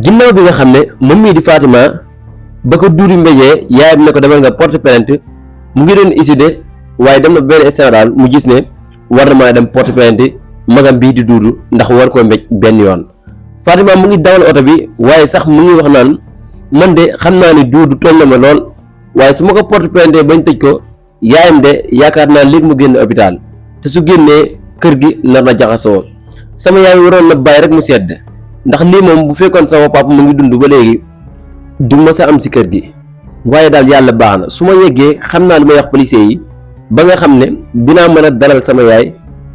ginnaaw bi nga xam ne moom mii di Fatima ba ko Duudu mbéjee yaayam ne ko demal nga porte plainte mu ngi doon hésité waaye dem na benn instant daal mu gis ne war na maa dem porte plainte magam bii di Duudu ndax war koo mbéj benn yoon. Fatima mu ngi dawal oto bi waaye sax mu ngi wax naan man de xam naa ni Duudu tooñ na ma lool waaye su ma ko porte plainte bañ tëj ko yaayam de yaakaar naa léegi mu génn hôpital te su génnee kër gi nar na jaxasoo sama yaay waroon na bàyyi rek mu sedd ndax lii moom bu fekkoon sama papa mu ngi dund ba léegi du ma sa am si kër gi. waaye daal yàlla baax na su ma yeggee xam naa lu may wax policier yi ba nga xam ne dinaa mën a dalal sama yaay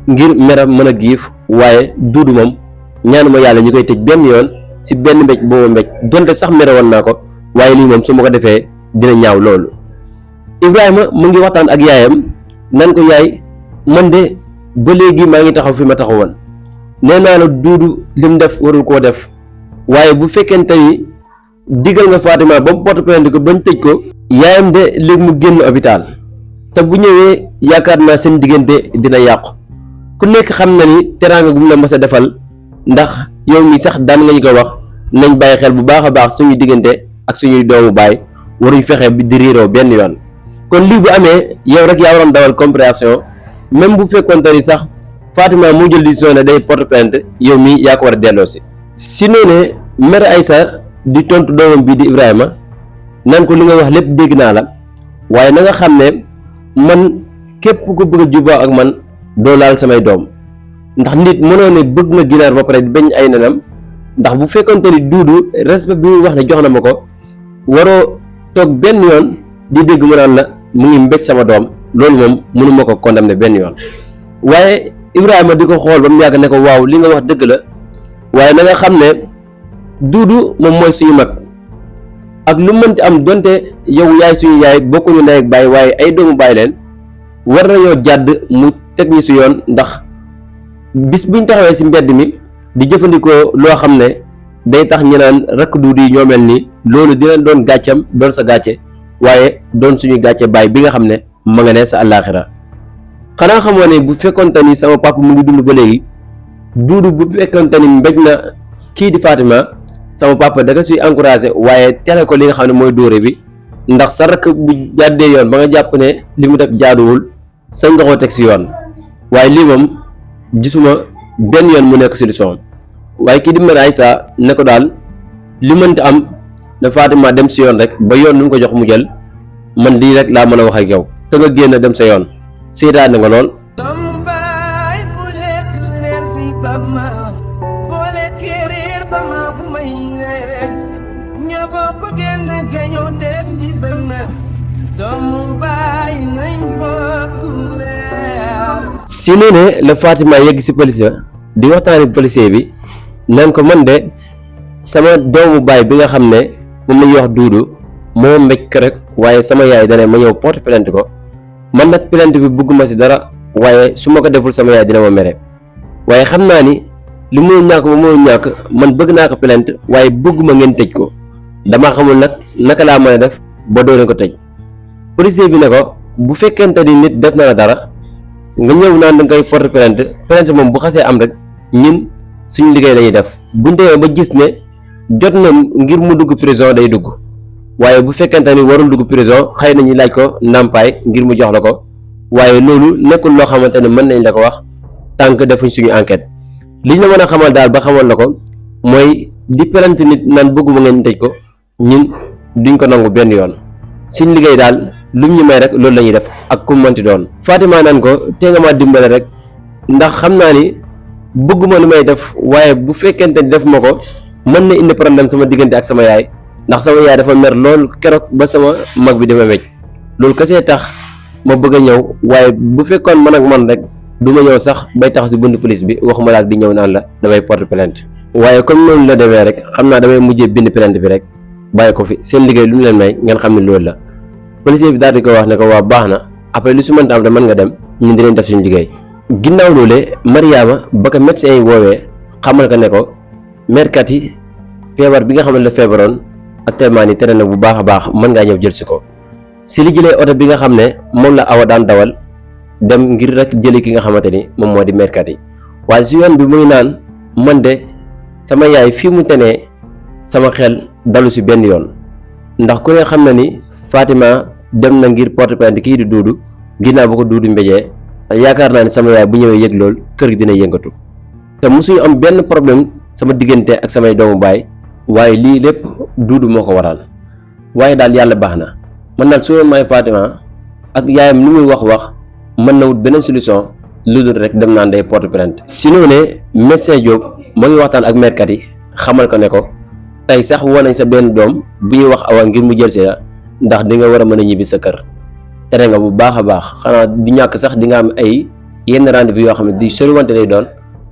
ngir meram mën a giif waaye Duudu moom ñaanuma yàlla ñu koy tëj benn yoon si benn mbéj booba mbéj donte sax mere woon naa ko waaye lii moom su ma ko defee dina ñaaw loolu. Ibrahima mu ngi waxtaan ak yaayam nan ko yaay man de ba léegi maa ngi taxaw fi ma taxawoon nee naa la Duudu lim def warul koo def waaye bu fekkente ni digal nga Fatima ba mu porte plainte ko bañ tëj ko yaayam de léegi mu génn hôpital te bu ñëwee yaakaar naa seen diggante dina yàqu ku nekk xam na ni teraanga gu mu la mas a defal ndax yow mi sax daan nga ñu ko wax nañ bàyyi xel bu baax a baax suñu diggante ak suñuy doomu baay waruñ fexe bi di riiroo benn yoon. kon lii bu amee yow rek yaa waroon dawal compréhension même bu fekkoonte ni sax Fatima moo jël décision ne day porte plainte yow mii yaa ko war a delloo si noonee mère Aïssa di tontu doomam bii di Ibrahima nan ko li nga wax lépp dégg naa la waaye na nga xam ne man képp ku bëgg a juboo ak man doo laal samay doom ndax nit mënoo ne bëgg nga ginaar ba pare bañ ay nenam ndax bu fekkonte ni Duudu respect bi muy wax ne jox na ma ko waroo toog benn yoon di dégg mu naan la mu ngi mbéj sama doom loolu moom mënu ma ko condamné benn yoon. waaye Ibrahima di ko xool ba mu yàgg ne ko waaw li nga wax dëgg la waaye na nga xam ne Duudu moom mooy suñu mag ak lu mënti am donte yow yaay suñu yaay bokkuñu ndey ak baay waaye ay doomu baay leen war nañoo jàdd mu teg ñu si yoon ndax bis buñ taxawee si mbedd mi di jëfandikoo loo xam ne day tax ñu naan rakk Duudu yi ñoo mel ni loolu dina doon gàccam doon sa gàcce waaye doon suñu gàcce baay bi nga xam ne ma nga ne sa àllaaxira. xanaa xamoo ne bu fekkonte ni sama papa mu ngi dund ba léegi Duudu bu fekkonte ni mbéj na kii di Fatima sama papa da nga suy encouragé waaye tere ko li nga xam ne mooy dóore bi ndax sa rakk bu jàddee yoon ba nga jàpp ne li mu def jaaduwul sañ nga koo teg si yoon waaye lii moom gisuma benn yoon mu nekk solution waaye kii di mère Aïssa ne ko daal li mënti am na Fatima dem si yoon rek ba yoon lu mu ko jox mu jël man lii rek laa mën a wax ak yow te nga génn dem sa yoon seetaan nga lool. si noonu la Fatima yegg si police di waxtaani policier bi naan ko man de sama doomu baay bi nga xam ne moom la ñuy wax Duudu moo mbéj ko rek waaye sama yaay dane ma ñëw porte plainte ko man nag plainte bi bëgguma si dara waaye su ma ko deful sama yaay dina ma mere waaye xam naa ni li mënul ñàkk ba mënul ñàkk man bëgg naa ko plainte waaye bëgguma ngeen tëj ko damaa xamul nag naka laa mën a def ba doone ko tëj. policier bi ne ko bu fekkente ni nit def na la dara nga ñëw naan da nga koy porte plainte moom bu xasee am rek ñun suñu liggéey lañuy def buñ demee ba gis ne jot na ngir mu dugg prison day dugg waaye bu fekkente ni warul dugg prison xëy na ñu laaj ko ndàmpaay ngir mu jox la ko waaye loolu nekkul loo xamante ne mën nañ la ko wax tant que defuñ suñu enquête liñ la mën a xamal daal ba xamal la ko mooy di plainte nit naan bëgguma ngeen tëj ko ñun duñ ko nangu benn yoon suñ liggéey daal lum ñu may rek loolu la ñuy def ak ku mënti doon. Fatima naan ko te nga maa dimbale rek ndax xam naa ni bëgguma lu may def waaye bu fekkente ni def ma ko mën na indi problème sama diggante ak sama yaay ndax sama yaay dafa mer lool keroog ba sama mag bi dafa wecc loolu kese tax ma bëgg a ñëw waaye bu fekkoon man ak man rek du ma ñëw sax bay tax si bunt police bi waxuma la ak di ñëw naan la damay porte plainte waaye comme noonu la demee rek xam naa damay mujjee bind plainte bi rek bàyyi ko fi seen liggéey lu mu leen may ngeen xam ne loolu la. policier bi daal di ko wax ne ko waa baax na après lu su mënta am te mën nga dem ñun dinañ def suñu liggéey. ginnaaw loolee Mariama ba ko médecin yi woowee xamal ko ne ko merkat yi feebar bi nga xam ne la feebaroon actuellement ni tere na bu baax a baax mën ngaa ñëw jël si ko si li jëlee oto bi nga xam ne moom la Awa daan dawal dem ngir rek jëli ki nga xamante ni moom moo di merkat yi waaye si yoon bi muy naan man de sama yaay fii mu tenee sama xel dalu si benn yoon ndax ku ne xam na ni Fatima dem na ngir porte plainte kii di Duudu ginnaaw ba ko Duudu mbéjee yaakaar naa ni sama yaay bu ñëwee yëg lool kër gi dina yëngatu te mosuñu am benn problème sama diggante ak samay doomu baay waaye lii lépp Duudu moo ko waral waaye daal yàlla baax na man daal su may Fatima ak yaayam ni muy wax mën na wut beneen solution lu dul rek dem naan day porte plainte sinon ne médecin Diop moo ngi waxtaan ak merkat yi xamal ko ne ko tey sax woo nañ sa benn doom bu ñuy wax Awa ngir mu jël si la ndax di nga war a mën a ñibbi sa kër tere nga bu baax a baax xanaa di ñàkk sax di nga am ay yenn rendez-vous yoo xam ne di soriwante lay doon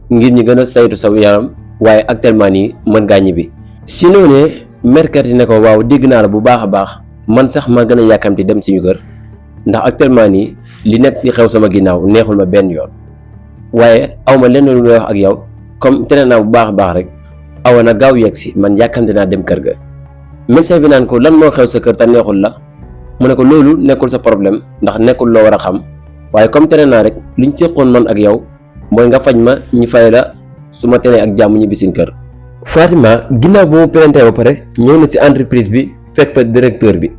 ngir ñi gën a saytu sa yaram waaye actuellement nii mën ngaa ñibbi sinon ne merkat yi ne ko waaw dégg naa la bu baax a baax man sax ma gën a yàkkamti dem suñu kër ndax actuellement nii li nekk di xew sama ginnaaw neexul ma benn yoon waaye aw ma lenn lu may wax ak yow comme tere naa bu baax a baax rek Awa na gaaw yegg si man yàkkamti naa dem kër ga médecin bi naan ko lan moo xew sa kër te neexul la mu ne ko loolu nekkul sa problème ndax nekkul loo war a xam waaye comme tere naa rek luñ séqoon man ak yow mooy nga faj ma ñu fay la su ma teree ak jàmm ñibbi seen kër. Fatima ginnaaw ba mu plainte ba pare ñëw na si entreprise bi fekk fa directeur bi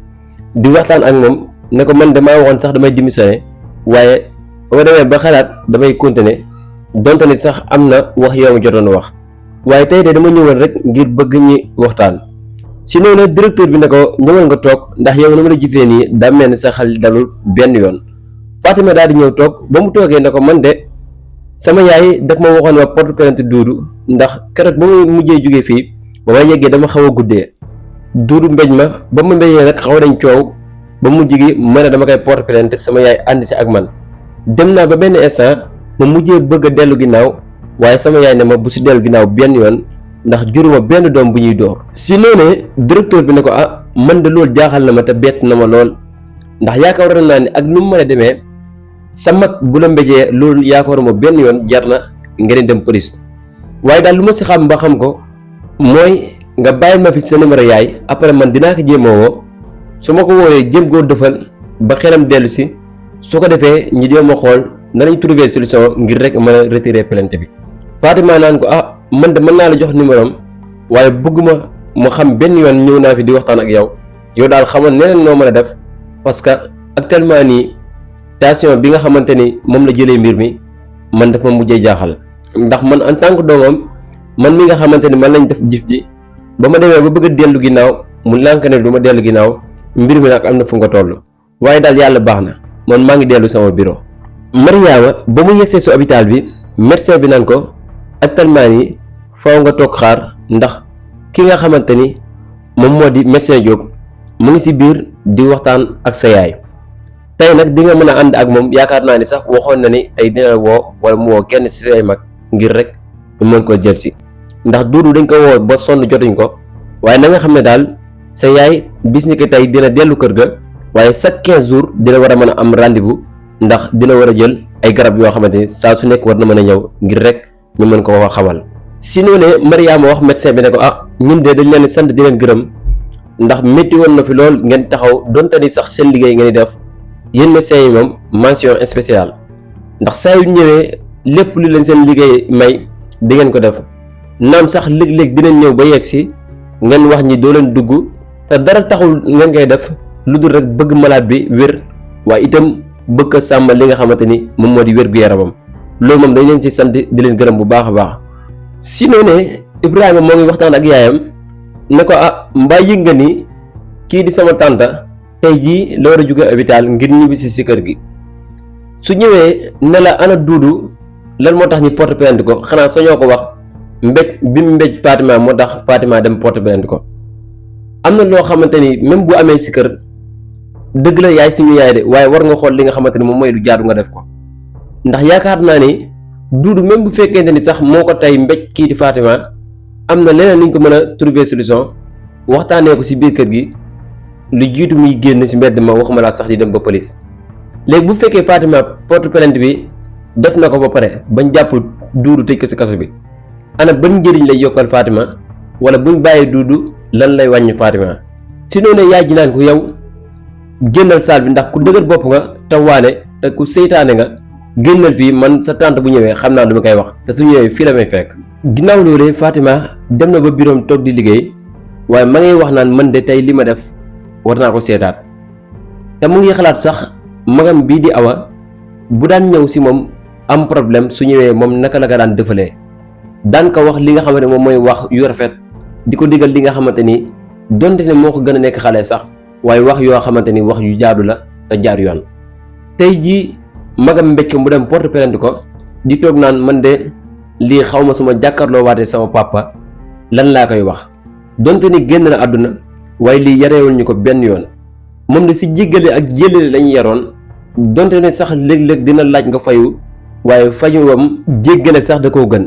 di waxtaan ak moom ne ko man damaa waxoon sax damay démissionné waaye boo demee ba xalaat damay continuer donte ni sax am na wax yow ma jotoon wax waaye tey de dama ñëwoon rek ngir bëgg ñi waxtaan. si noonu directeur bi ne ko ñëwal nga toog ndax yow na ma la jifee nii daa mel ni sa xel dalul benn yoon Fatima daal di ñëw toog ba mu toogee ne ko man de sama yaay daf ma waxoon ma porte plainte Duudu ndax keroog ba mu mujjee jógee fii ba ma yeggee dama xaw a guddee Duudu mbéj ma ba ma mbéjee nag xaw nañ coow ba mujj gi ma ne dama koy porte plainte sama yaay ànd si ak man dem naa ba benn instant ma mujjee bëgg a dellu ginnaaw waaye sama yaay ne ma bu si dellu ginnaaw benn yoon ndax juruma benn doom bu ñuy door si noonee directeur bi ne ko ah man de loolu jaaxal na ma te bett na ma lool ndax yaakaar naa ne ak nu mu mën a demee sa mag bu la mbéjee loolu yaakaaruma benn yoon jar na ngeen dem police waaye daal lu ma si xam ba xam ko mooy nga bàyyil ma fi sa numéro yaay après man dinaa ko jéem a woo su ma ko woowee jëm koo defal ba xelam dellu si su ko defee ñi dee ma xool nanañ trouver solution ngir rek mën a retirer plainte bi Fatima naan ko ah man de mën naa la jox numéro am waaye bëgguma mu xam benn yoon ñëw naa fi di waxtaan ak yow daal xamoon neneen noo mën a def parce que actuellement nii station bi nga xamante ni moom la jëlee mbir mi man dafa mujjee jaaxal ndax man en tant que doomam man mi nga xamante ni man lañ def jëf ji ba ma demee ba bëgg a dellu ginnaaw mu lànk ne du ma dellu ginnaaw mbir mi nag am na fu nga toll waaye daal yàlla baax na man maa ngi dellu sama bureau. Mariama ba mu yegsee su hôpital bi médecin bi naan ko actuellement nii faaw nga toog xaar ndax ki nga xamante ni moom moo di médecin Diop mu ngi si biir di waxtaan ak sa yaay tey nag di nga mën a ànd ak moom yaakaar naa ni sax waxoon na ni tey dina woo wala mu woo kenn si say mag ngir rek ñu mën ko jël si ndax Duudu dañ ko woo ba sonn jotuñ ko waaye na nga xam ne daal sa yaay bis ni ko tey dina dellu kër ga waaye chaque 15 jours dina war a mën a am rendez-vous ndax dina war a jël ay garab yoo xamante ni saa su nekk war na mën a ñëw ngir rek ñu mën ko xamal. si noonee Mariama wax médecin bi ne ko ah ñun de dañ leen sant di leen gërëm ndax métti woon na fi lool ngeen taxaw donte ni sax seen liggéey ngeen di def yéen médecins yi moom mention spéciale ndax saa yu ñëwee lépp lu leen seen liggéey may di ngeen ko def naam sax léeg-léeg dinañ ñëw ba yegg si ngeen wax ñi doo leen dugg te dara taxul ngeen koy def lu dul rek bëgg malade bi wér waaye itam bëgg a sàmm li nga xamante ni moom moo di wér gu yaramam loolu moom dañ leen ci sant di leen gërëm bu baax a baax. si noonee Ibrahima moo ngi waxtaan ak yaayam ne ko ah mbaa yëg nga ni kii di sama tànta tey jii la war a jóge hôpital ngir ñibbisi si kër gi su ñëwee ne la ana Duudu lan moo tax ñu porte plainte ko xanaa sañoo ko wax mbéj bi mu mbéj Fatima moo tax Fatima dem porte plainte ko am na loo xamante ni même bu amee si kër dëgg la yaay suñu yaay de waaye war nga xool li nga xamante ni moom mooy lu jaadu nga def ko ndax yaakaar naa ni Duudu même bu fekkente ni sax moo ko tey mbéj kii di Fatima am na leneen luñ ko mën a trouver solution waxtaanee ko si biir kër gi lu jiitu muy génn si mbedd ma waxuma laa sax di dem ba police léegi bu fekkee Fatima porte plainte bi def na ko ba pare bañ jàpp Duudu tëj ko si kaso bi ana ban njëriñ lay yokkal Fatima wala buñ bàyyee Duudu lan lay wàññi Fatima. si noonu yaay ji naan ko yow génnal saal bi ndax ku dëgër bopp nga te waane te ku seytaane nga génnal fii man sa tante bu ñëwee xam naa lu ma koy wax te su ñëwee fii la may fekk. ginnaaw loolee Fatima dem na ba biroom toog di liggéey waaye ma ngay wax naan man de tey li ma def war naa ko seetaat te mu ngi xalaat sax magam bii di Awa bu daan ñëw si moom am problème su ñëwee moom naka la ko daan defalee daan ko wax li nga xamante ne moom mooy wax yu rafet di ko digal li nga xamante ni donte ne moo ko gën a nekk xale sax waaye wax yoo xamante ni wax yu jaadu la te jaar yoon. tey jii magam mbékk mu dem porte plainte ko di toog naan man de lii xaw ma suma jàkkaarloo waatee sama papa lan laa koy wax donte ni génn na àdduna waaye lii yarewul ñu ko benn yoon moom de si jéggale ak jëlale lañu yaroon donte ne sax léeg-léeg dina laaj nga fayu waaye fayuwam jéggale sax da koo gën.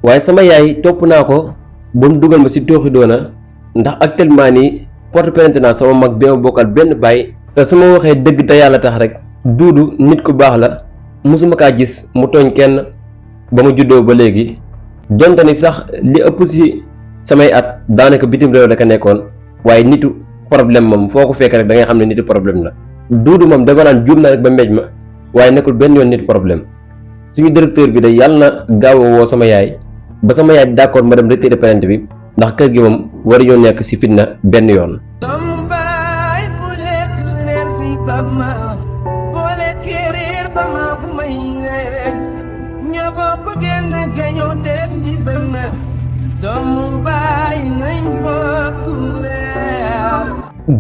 waaye sama yaay topp naa ko ba mu dugal ma si tooxi doona ndax actuellement nii porte plainte naa sama mag bi ma bokkal benn baay te su ma waxee dëgg te yàlla tax rek Duudu nit ku baax la mosuma kaa gis mu tooñ kenn ba ma juddoo ba léegi donte ni sax li ëpp si samay at daanaka bitim réew la ko nekkoon waaye nitu problème moom foo ko fekk rek da ngay xam ne nitu problème la. Duudu moom dama naan juum na rek ba mbéj ma waaye nekkul benn yoon nitu problème suñu directeur bi de yàlla na gaaw a woo sama yaay ba sama yaay d'accord ma dem retirer plainte bi ndax kër gi moom waruñoo nekk ci fitna benn yoon.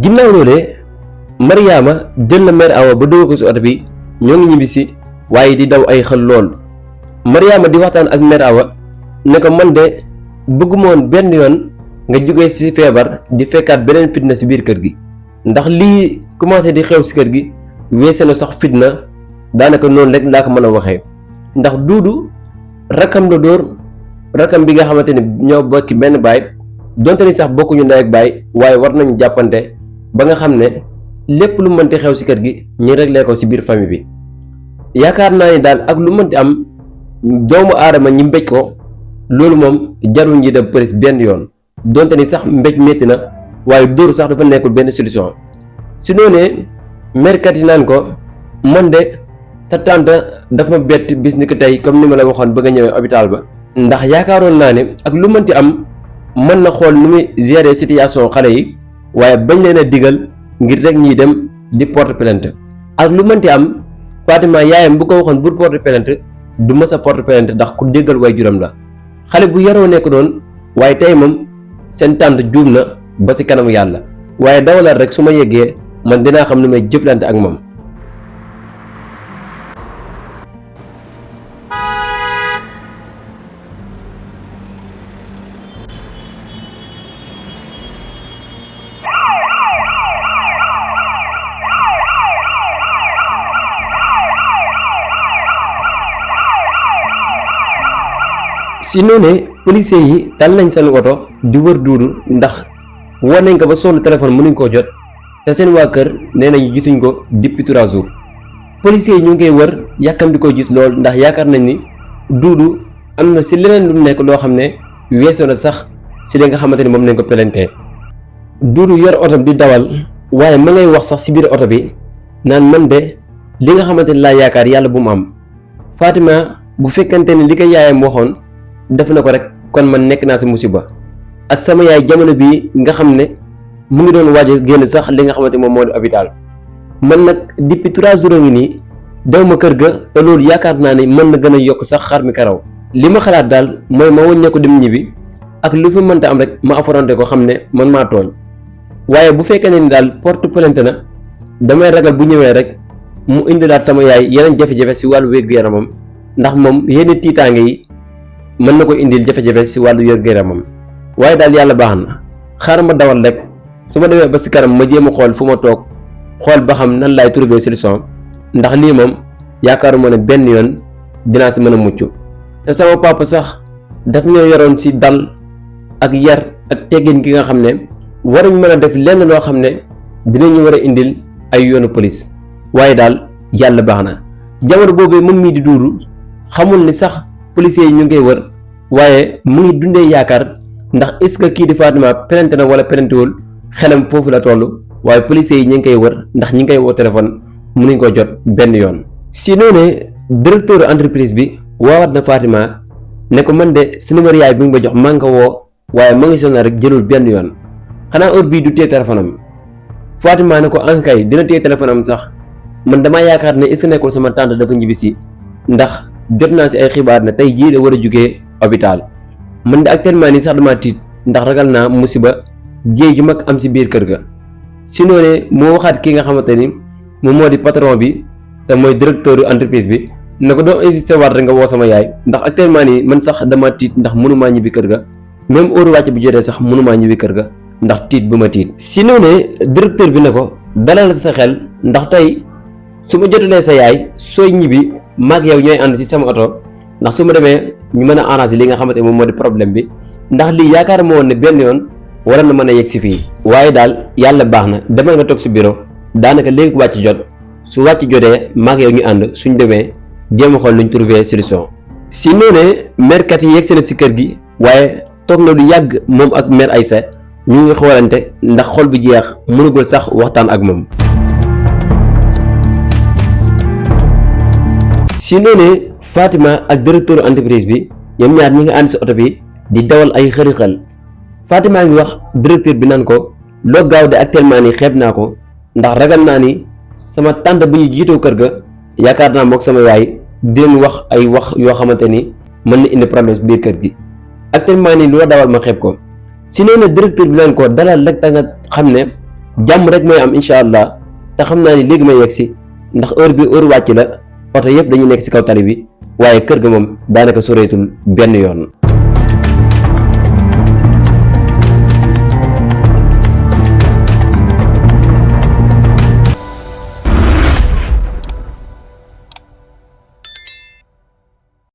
ginnaaw loolee Mariama jël na mère Awa ba dugg ko ci oto bi ñoo ngi ñibbisi waaye di daw ay xel lool Mariama di waxtaan ak mère Awa ne ko man de bëgguma woon benn yoon nga jógee ci feebar di fekkaat beneen fitna ci biir kër gi ndax lii commencé di xew ci kër gi weese na sax fitna daanaka noonu rek laa ko mën a waxee ndax Duudu rakkam la dóor rakkam bi nga xamante ni ñoo bokki benn baay donte ni sax bokkuñu ndey ak baay waaye war nañu jàppante ba nga xam ne lépp lu mënti xew ci kër gi ñu réglé ko ci biir famille bi. yaakaar naa ni daal ak lu mënti am doomu aadama ñi mbéj ko loolu moom jarul ñi dem police benn yoon donte ni sax mbéj métti na waaye dóor sax dafa nekkul benn solution. si noonee merkat yi naan ko man de sa tante dafa ma bett bis ni ko tey comme ni ma la waxoon ba nga ñëwee hôpital ba ndax yaakaaroon naa ne ak lu mënti am mën na xool nu muy gérer situation xale yi waaye bañ leen a digal ngir rek ñiy dem di porte plainte ak lu mënti am Fatima yaayam bu ko waxoon bul porte plainte du mës a porte plainte ndax ku déggal way juram la xale bu yaroo nekk doon waaye tey moom seen tante juum na ba ci kanamu yàlla waaye dawalal rek su ma yeggee man dinaa xam nu may jëflante ak moom. si noonee policiers yi tal nañ seen oto di wër Duudu ndax woo nañ ko ba sonn téléphone mënuñ koo jot te seen waa kër nee nañu gisuñ ko depuis 3 jours policiers yi ñu ngi koy wër yàkkam di ko gis lool ndax yaakaar nañ ni Duudu am na si leneen lu nekk loo xam ne weesoo na sax si li nga xamante ni moom lañ ko pelentee. Duudu yor oto bi di dawal waaye ma ngay wax sax si biir oto bi naan man de li nga xamante ni laa yaakaar yàlla bu mu am Fatima bu fekkante ni li ko yaayam waxoon def na ko rek kon man nekk naa si musiba ak sama yaay jamono bii nga xam ne mu ngi doon waaj a génn sax li nga xamante moom moo di hôpital man nag depuis 3 jours ngi nii daw ma kër ga te loolu yaakaar naa ni mën na gën a yokk sax xar mi karaw li ma xalaat daal mooy ma wëññee ko dem ñibbi ak lu fi mënta am rek ma affronté ko xam ne man maa tooñ waaye bu fekkee ne ni daal porte plainte na damay ragal bu ñëwee rek mu indilaat sama yaay yeneen jafe-jafe si wàllu wér-gu-yaramam ndax moom yenn tiitaange yi mën na ko indil jafe-jafe si wàllu wér-gu-yaramam waaye daal yàlla baax na xaaral ma dawal rek su ma demee ba si kanam ma jéem a xool fu ma toog xool ba xam nan laay trouver solution ndax lii moom yaakaaruma ne benn yoon dinaa si mën a mucc te sama papa sax daf ñoo yoroon si dal ak yar ak teggin gi nga xam ne waruñ mën a def lenn loo xam ne dinañu war a indil ay yoonu police waaye daal yàlla baax na jamono boobee moom mii di Duudu xamul ni sax policiers yi ñu ngi koy wër waaye mu ngi dundee yaakaar ndax est-ce que kii di Fatima plainte na wala plaintewul xelam foofu la toll waaye policiers yi ñu ngi koy wër ndax ñi ngi koy woo téléphone mënuñ ko jot benn yoon. si noonu directeur entreprise bi woowaat na Fatima ne ko man de sa numéro yaay bi nga ma jox maa ngi ko woo waaye ma ngi sonal rek jëlul benn yoon xanaa heure bii du téye téléphone am Fatima ne ko ankay dina téye téléphone am sax man damaa yaakaar ne est-ce que nekkul sama tante dafa ñibbisi ndax jot naa si ay xibaar ne tey jii la war a jugee hôpital man de actuellement nii sax damaa tiit ndax ragal naa musiba jéey ju mag am si biir kër ga. si noonu moo waxaat ki nga xamante ni moom moo di patron bi te mooy directeur entreprise bi ne ko doo insister waat rek nga woo sama yaay ndax actuellement nii man sax dama tiit ndax mënumaa ñibbi kër ga même heure wàcc bi jotee sax mënumaa ñibbi kër ga ndax tiit bu ma tiit. si noonu directeur bi ne ko dalal sa xel ndax tey su ma jotulee sa yaay sooy ñibbi maag yow ñooy ànd si sama oto ndax su ma demee ñu mën a arranger li nga xamante moom moo di problème bi ndax lii yaakaar ma woon ne benn yoon waroon na mën a yegg si fii. waaye daal yàlla baax na demal nga toog si bureau daanaka léegi wàcc jot su wàcc jotee maag yow ñu ànd suñ demee jéem a xool luñ trouver solution. si noonu maire yi yegg si na si kër gi waaye toog na lu yàgg moom ak maire Aïssa ñu ngi xoolante ndax xol bi jeex mënugul sax waxtaan ak moom. si noonu Fatima ak directeur entreprise bi ñoom ñaar ñi nga ànd si oto bi di dawal ay xërixal Fatima ngi wax directeur bi naan ko loo gaaw de actuellement nii xeeb naa ko ndax ragal naa ni sama tante bu ñu jiitoo kër ga yaakaar naa mook sama yaay di leen wax ay wax yoo xamante ni mën na indi problème biir kër gi actuellement nii loo dawal ma xeeb ko. si noonu directeur bi naan ko dalal rek ta nga xam ne jàmm rek mooy am incha allah te xam naa ni léegi may yegg si ndax heure bi heure wàcc la oto yëpp dañuy nekk si kaw tali bi waaye kër ga moom daanaka soreetul benn yoon.